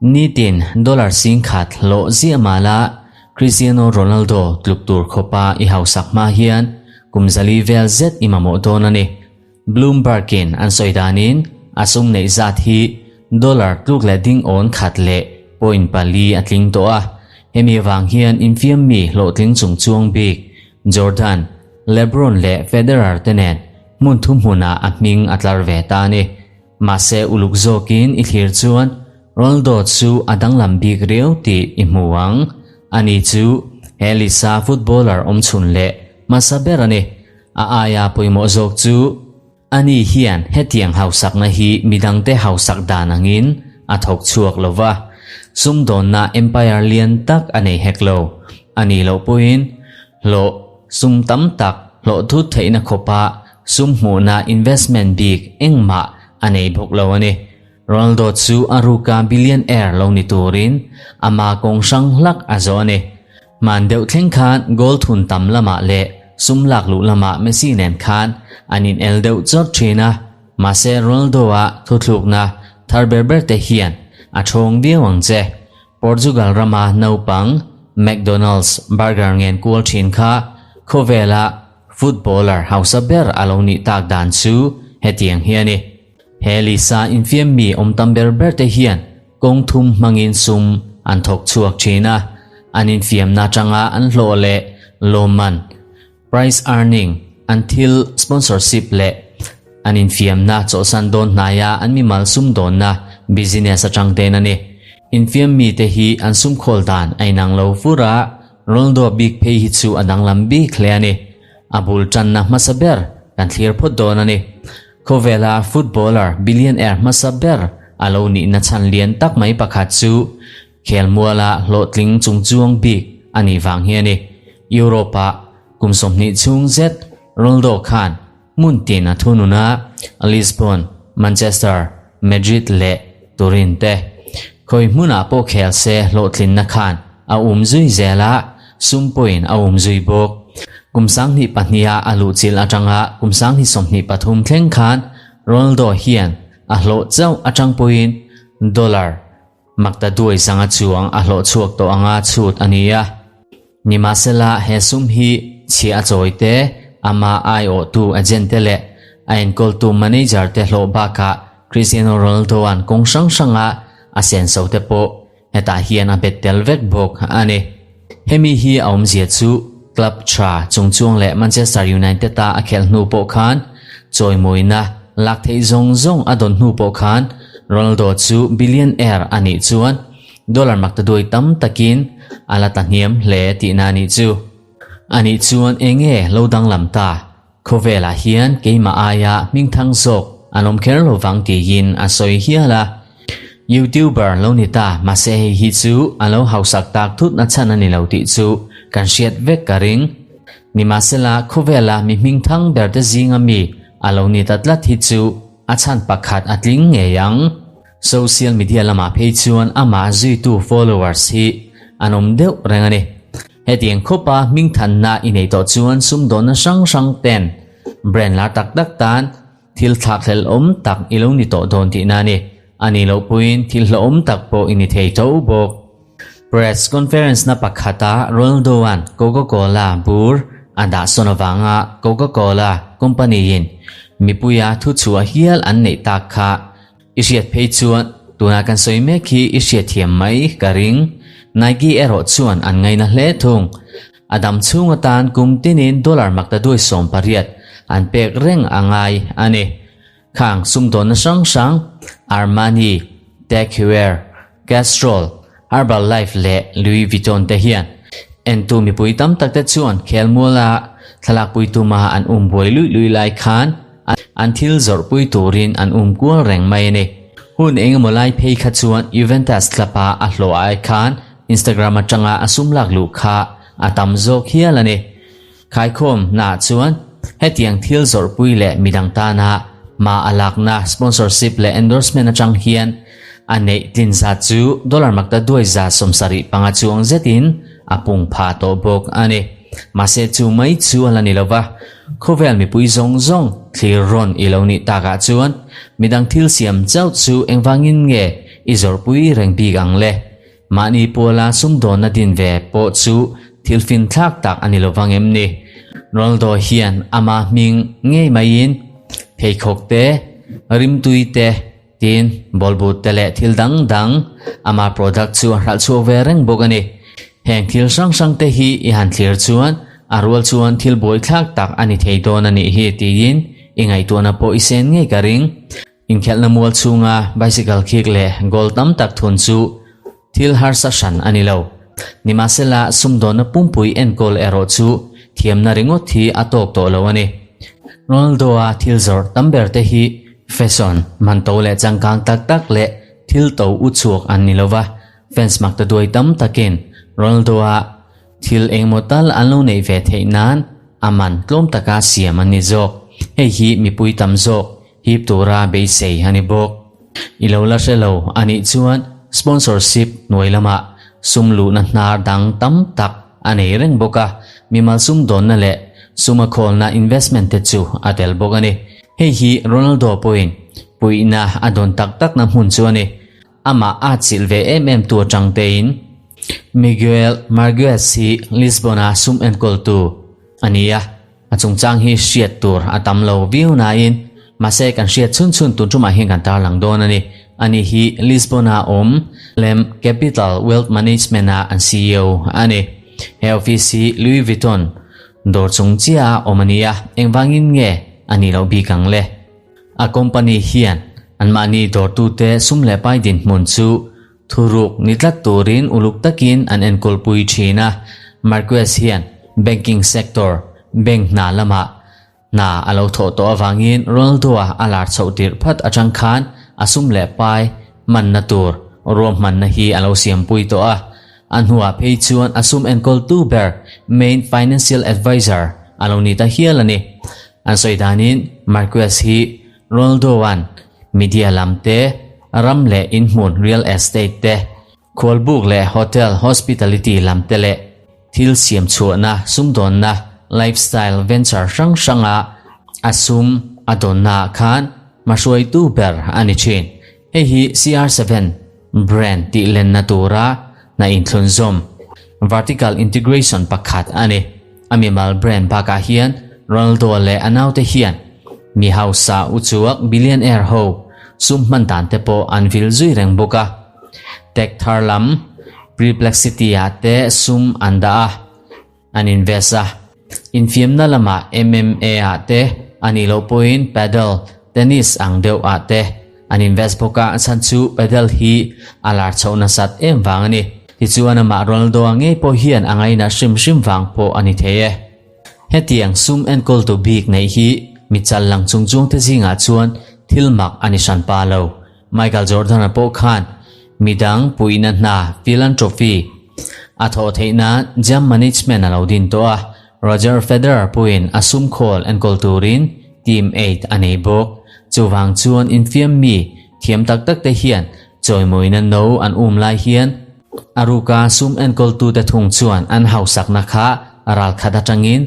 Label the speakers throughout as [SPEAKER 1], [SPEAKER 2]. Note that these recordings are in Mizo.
[SPEAKER 1] Nitin dollar 10,000 hlawh ziah mah la, Cristiano Ronaldo tluk tur khawpa i hausak hma hian kum 400 vel zet i mamawh dawn a ni. Bloomberg-in an sawi danin a sum neih zat hi dollar tluk leh ding awn khat leh point pali a tling tawh a. Hemi avang hian infiam mi hlawhtling chung chuang bik Jordan, LeBron leh Federer te nen hmun thu hmunah a hming a tlar ve ta a ni. Mahse uluk zawkin i thlir chuan Ronaldo chu a danglam bik riau tih i hmu ang. Ani chu he lisa footballer awmchhun leh hmasa ber a ni. A aia pawimawh zawk chu ani hian hetiang hausakna hi midangte hausak dan angin a thawk chhuak lo va, sumdawnna empire lian tak a nei hek lo. A nih loh pawhin hlawh sum tam tak hlawh thut theihna khawpa sum hmuhna investment bik engmah a nei bawk lo a ni. Ronaldo chu a ruka billionaire lo ni turin ama kawng hrang hlak a zawh a ni. Hman deuh thleng khan goal thun tam lamah leh sum lak luh lamah Messi nen khan an in el deuh chawt thin a, mahse Ronaldo-a thuthlukna thar ber ber te hian a thawng viau ang che. Portugal rama naupang McDonald's burger ngen kual thin kha khawvela footballer hausa ber a lo nih tak dan chu hetiang hi a ni. He lisa infiam mi awm tam ber ber te hian kawng thum hmangin sum an thawk chhuak thin a, an infiamna atanga an hlawh leh lawmman, prize earning, an thil sponsorship leh an infiamna chawlhsan dawn hnaia an mimal sumdawnna, business, atang ten a ni. Infiam mite hi an sumkhawl dan a inang lo fur a, Ronaldo bik phei hi chu a danglam bik hle a ni. A bul tanna hmasa ber kan thlir phawt dawn a ni. Khawvela footballer billionaire hmasa ber a lo nihna chhan lian tak mai pakhat chu khelmuala hlawhtling chungchuang bik a nih vang hi a ni. Europe-ah kum 20 chhung zet Ronaldo khan hmun tin a thunun a, Lisbon, Manchester, Madrid leh Turin te. Khawi hmunah pawh khel se hlawhtlinna khan a um zui zel a, sum pawhin a um zui bawk. Kum 2002-a a luhchilh atanga kum 2023 thleng khan Ronaldo hian a hlawh chauh atang pawhin dollar makta duai zanga chuang a hlawh chhuak tawh anga chhut a ni a. Nimahsela he sum hi chhia a chawi te, ama aiawhtu agent te leh a enkawltu manager te hlawh bakah Cristiano Ronaldo-a'n kawng hrang hranga a senso te pawh hetah hian a bet tel vek bawk a ni. Hemi hi a awmzia chu club tha chungchuang leh Manchester United-a a khelh hnu pawh khan chawimawina lak theih zawng zawng a dawn hnu pawh khan Ronaldo chu billionaire a nih chuan Dollar maktaduai tam takin a la ta hniam hle tihna a nih chu. A nih chuan eng nge lo danglam ta? Khawvelah hian keimah aia hmingthang zawk an awm kher lo vang tiin a sawi hial a. YouTuber lo ni ta mahse hei hi chu a lo hausak tak thut na chhan a ni lo tih chu kan hriat vek ka ring. Nimahsela khawvela mi hmingthang ber te zinga mi a lo ni ta tlat hi chu a chhan pakhat a tling ngei ang. Social media lamah phei chuan amah zuitu followers hi an awm deuh reng a ni. Hetiang khawpa hmingthanna i nei tawh chuan sumdawnna hrang hrang ten brand lar tak tak tan thil thlakhlelh awm tak i lo ni tawh dawn tihna a ni. A nih loh pawhin thil hlauhawm tak pawh i ni thei tho bawk. Press conference na pakhata Ronaldo-a'n Coca-Cola bur a dah sawn avanga Coca-Cola company-in mipuia thuchhuah hial an neih tak kha I hriat phei chuan tuna kan sawi mek hi i hriatthiam mai ka ring. Nike erawh chuan an ngaina hle thung. A dam chhung atan kum tinin dollar makta duai 18 an pek reng a ngai a ni. Khang sumdawnna hrang hrang Armani, Tag Heuer, Castrol, Herbalife leh Louis Vuitton te hian entu mipui tam tak te chuan khelmuala thlalakpui tuma an um buai luih luih lai khan an thil zawrhpui turin an um kual reng mai a ni. Hun engemaw lai phei kha chuan Juventus club-a a hlawh ai khan Instagram atanga a sum lak luh kha a tam zawk hial a ni. Khaikhawm naah chuan hetiang thil zawrhpui leh midang tana hma a lakna sponsorship leh endorsement atang hian a neih tlin zat chu dollar makta duai za 75 chuang zetin a pung pha tawh bawk a ni. Mahse chu mai chu a la ni lova, khawvel mipui zawng zawng thlir rawn i lo nih takah chuan midang thil siam chauh chu engvangin nge i zawrhpui reng bik ang le? Mahni puala sumdawnna din ve pawh chu thil finthlak tak a ni lovang em ni? Ronaldo hian ama hming ngei maiin pheikhawk te, rimtui te, Tin, bawlbut te leh thil dang dang ama product chu a hralh chhuak ve reng bawk a ni. Heng thil hrang hrang te hi i han thlir chuan a rual chuan thil buaithlak tak a ni thei dawn a nih hi tiin i ngaihtuahna pawh i sen ngei ka ring. Inkhelhna mual chhunga bicycle khik leh goal tam tak thun chu thil harsa hran a ni lo. Nimahsela sumdawnna pumpui enkawl erawh chu thiamna ringawt hi a tawk tawh lo a ni. Ronaldo-a thil zawrh tam ber te hi Fashion, man to leh changkang tak tak leh thil to u chhuak an ni lova, fans mak ta duai tam takin Ronaldo-a thil engemaw tal an lo neih ve theih nan a man tlawm taka siam an ni zawk. Hei hi mipui tam zawk hip tura beisei a ni bawk. I lo la hre lo a nih chuan sponsorship hnuai lamah sum luhna hnar dang tam tak a nei reng bawk a, mimal sumdawnna leh suma khawlna investment te chu a tel bawk a ni. Hei hi Ronaldo pawhin puihna a dawn tak takna hmun chu a ni. Amah a chilh ve em em tu atang tein Miguel Marguez hi Lisbon-a sum enkawltu a ni a, a chungchang hi hriat tur a tam lo viau nain mahse kan hriat chhun chhun tun tumah hian kan tarlang dawn a ni. Ani hi Lisbon-a awm lem Capital Wealth Management-a an CEO a ni. He office hi Louis Vuitton Dawr chung chiah a awm a nia, engvangin nge a nih loh bik ang le? A company hian anmahni dawrtute sum leh pai dinhmun chu thuruk ni tlat turin uluk takin an enkawlpui thin a. Marquez hian banking sector, bank hna lamah hna a lo thawh tawh avangin Ronaldo-a a lar chhoh tirh phat atang khan a sum leh pai hmanna tur ruahmanna hi a lo siampui tawh a. A hnuah phei chuan a sum enkawltu ber main financial adviser a lo ni ta hial a ni. An sawi danin Marquez hi Ronaldo-a'n media lam te, ram leh inhmun real estate te, khualbuk leh hotel hospitality lam te leh thil siam chhuahna sumdawnna lifestyle venture hrang hranga a sum a dawnnaah khan hmahruaitu ber a ni thin. Hei hi CR7 brand tih lenna tura hna inthlunzawm, vertical integration, pakhat a ni. A mimal brand bakah hian Ronaldo leh a naute hian mi hausa uchuak billionaire ho sum hman dan te pawh an vil zui reng bawk a. Tech thar lam Perplexity ah te sum an dah a. An invest a, infiamna lamah MMA ah te a nih loh pawhin padel, tennis ang deuh ah te an invest bawk a, a chhan chu padel hi a lar chhoh nasat em vang a ni. Tichuan amah Ronaldo-a ngei pawh hian a ngaina hrim hrim vang pawh a ni thei e. Hetiang sum enkawltu bik neih hi mi chal lang chung chuangte zingah chuan thil mak a ni hran pa lo. Michael Jordan-a pawh khan midang puihna hna philanthropy a thawh theih nan Jam Management a lo din tawh a, Roger Federer pawhin a sum khawl enkawl turin Team 8 a nei bawk. Chuvang chuan infiam mi thiam tak tak te hian chawimawina no an um lai hian a ruka sum enkawltute thung chuan an hausakna kha ralkhat atangin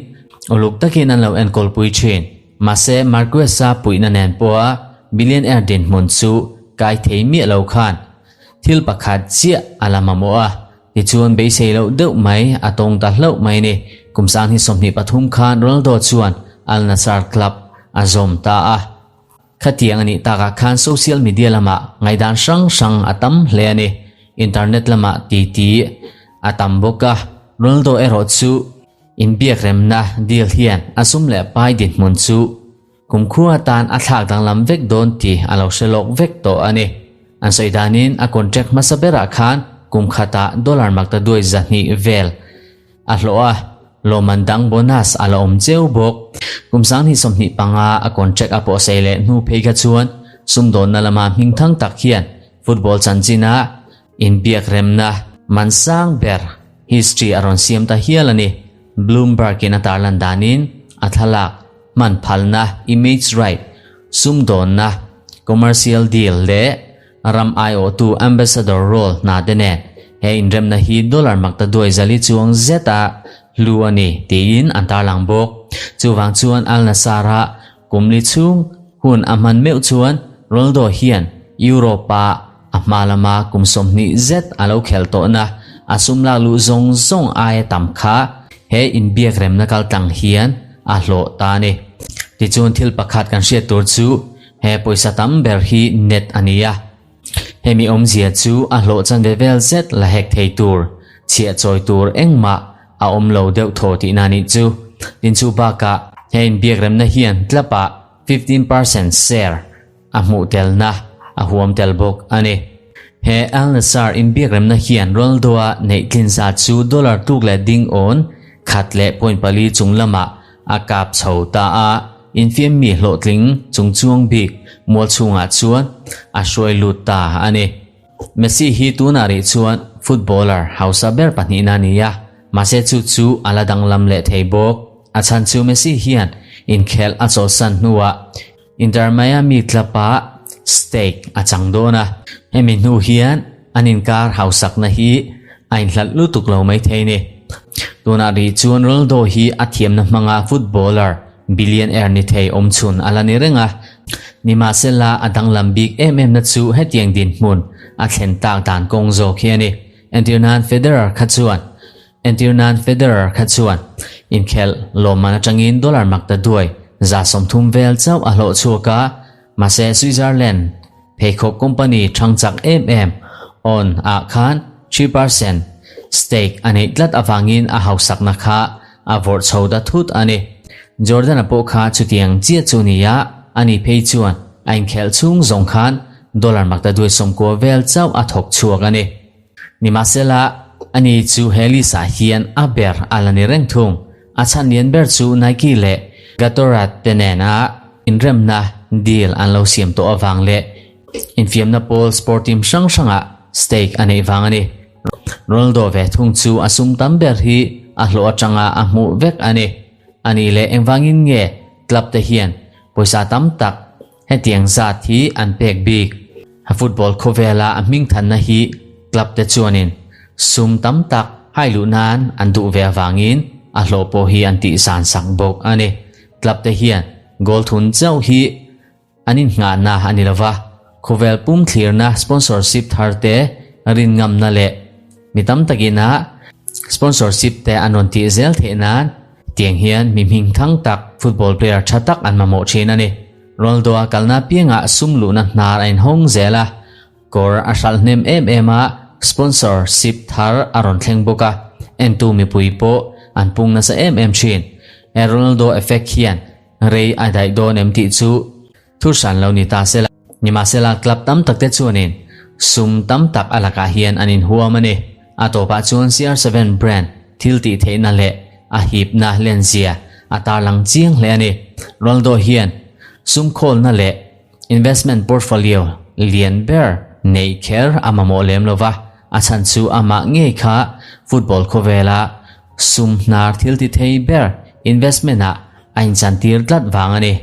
[SPEAKER 1] uluk takin an lo enkawlpui thin. Mahse, Marquez-a puihna nen pawha billionaire dinhmun chu kai thei miah lo khan thil pakhat chiah a la mamawh a, tichuan beisei loh deuh mai a tawng ta hlauh mai ni. Kum 2023 khan Ronaldo chuan Al Nassr club a zawm ta a. Khatiang a nih takah khan social media lamah ngaihdan hrang hrang a tam hle a ni. Internet lamah titi a tam bawk a, Ronaldo erawh chu Inbiak remna deal hian a sum leh pai dinhmun chu kumkhua atan a thlak danglam vek dawn tih a lo hre lawk vek tawh a ni. An sawi danin a contract hmasa berah khan kum khatah dollar makta duai 200 vel a hlawh a, lawmman dang bonus a la awm cheu bawk. Kum 2025 a contract a pawhsei leh hnu phei kha chuan sumdawnna lama hmingthang tak hian football chanchina Inbiak remna man sang ber history a rawn siam ta hial a ni. Bloomberg in a tarlan danin a thlalak, hman phalna, image right, sumdawnna, commercial deal leh ram aiawhtu ambassador role hna te nen he inremna hi dollar makta duai zali chuang zeta hlu a ni tiin an tarlang bawk. Chuvang chuan Al Nassr-a kum li chhung hun a hman meuh chuan Ronaldo hian Europe-a a hma lama kum 20 zet a lo khelh tawhna a sum lak luh zawng zawng aia tam kha he inbiak remna kaltlang hian a hlawh ta a ni. Tichuan thil pakhat kan hriat tur chu he pawisa tam ber hi net a ni a. Hemi awmzia chu a hlawh chanve vel zet la hek thei tur, chhiah chawi tur engmah a awm lo deuh thaw tihna nih chu. Tin chu bakah he inbiak remna hian tlapah 15% share a hmuh telna a huam tel bawk a ni. He Al Nassr inbiak remna hian Ronaldo-a neih tlin zat chu dollar tluk leh ding awn khat leh point pali chung lamah a kap chho ta a, infiam mi hlawhtling chung chuang bik mual chhungah chuan a hruai lut ta a ni. Messi hi tunah rih chuan footballer hausa ber pahnihna a ni a, mahse chu chu a la danglam leh thei bawk. A chhan chu Messi hian inkhelh a chawlhsan hnuah Inter Miami club-ah stake a chang dawn a, hemi hnu hian an inkar hausakna hi a inhlat lutuk lo mai thei ni. Tunah rih chuan Ronaldo hi a thiamna hmanga footballer billionaire ni thei awmchhun a la ni reng a, nimahsela a danglam bik em em na chu hetiang dinhmun a thlen tak dan kawng zawk hi a ni. Entirnan Federer kha chuan Entirnan Federer kha chuan inkhelh lawmman atangin dollar mak ta duai 30 vel chauh a hlawh chhuak a, mahse Switzerland pheikhawk company thang chak em em On ah khan 3% stake a neih tlat avangin a hausakna kha a vawrh chho ta thut a ni. Jordan-a pawh kha chutiang chiah chu ni a, ani phei chuan a inkhelh chhung zawng khan dollar mak ta duai 90 vel chauh a thawk chhuak a ni. Nimahsela, ani chu he list-ah hian a ber a la ni reng thung. A chhan lian ber chu Nike leh Gatorade te nena inremna deal an lo siam tawh avang leh infiamna pawl sport team hrang hrangah stake a neih vang a ni. Ronaldo ve thung chu a sum tam ber hi a hlawh atanga a hmuh vek a ni. A nih leh engvangin nge club te hian pawisa tam tak Hetiang zat hi an pek bik. A football khawvela a hmingthanna hi club te chuanin sum tam tak hai luh nan an duh ve avangin a hlawh pawh hi an tih zan sak bawk a ni. Club te hian goal thun chauh hi an innghahna a ni lova, khawvel pum thlirna sponsorship thar te rin ngamna leh mi tam takina sponsorship te an rawn tih zel theih nan Tiang hian mi hming thang tak football player tha tak an mamawh thin a ni. Ronaldo-a kalna piangah sum luhna hnar a inhawng zel a, kawr a hralh hnem em em a, sponsorship thar a rawn thleng bawk a, entu mipui pawh an pung nasa em em thin. He Ronaldo effect hian rei a daih dawn em tih chu Thu hran lo ni ta sela. Nimahsela club tam tak te chuanin sum tam tak a lakah hian an inhuam a ni. A tawpah chuan CR7 brand thil tih theihna leh a hipna lenzia a tarlang chiang hle a ni. Ronaldo hian sum khawlna leh investment portfolio lian ber neih kher a mamawh lem lova, a chhan chu amah ngei kha football khawvela sum hnar thil ti thei ber investment ah a inchantir tlat vang a ni.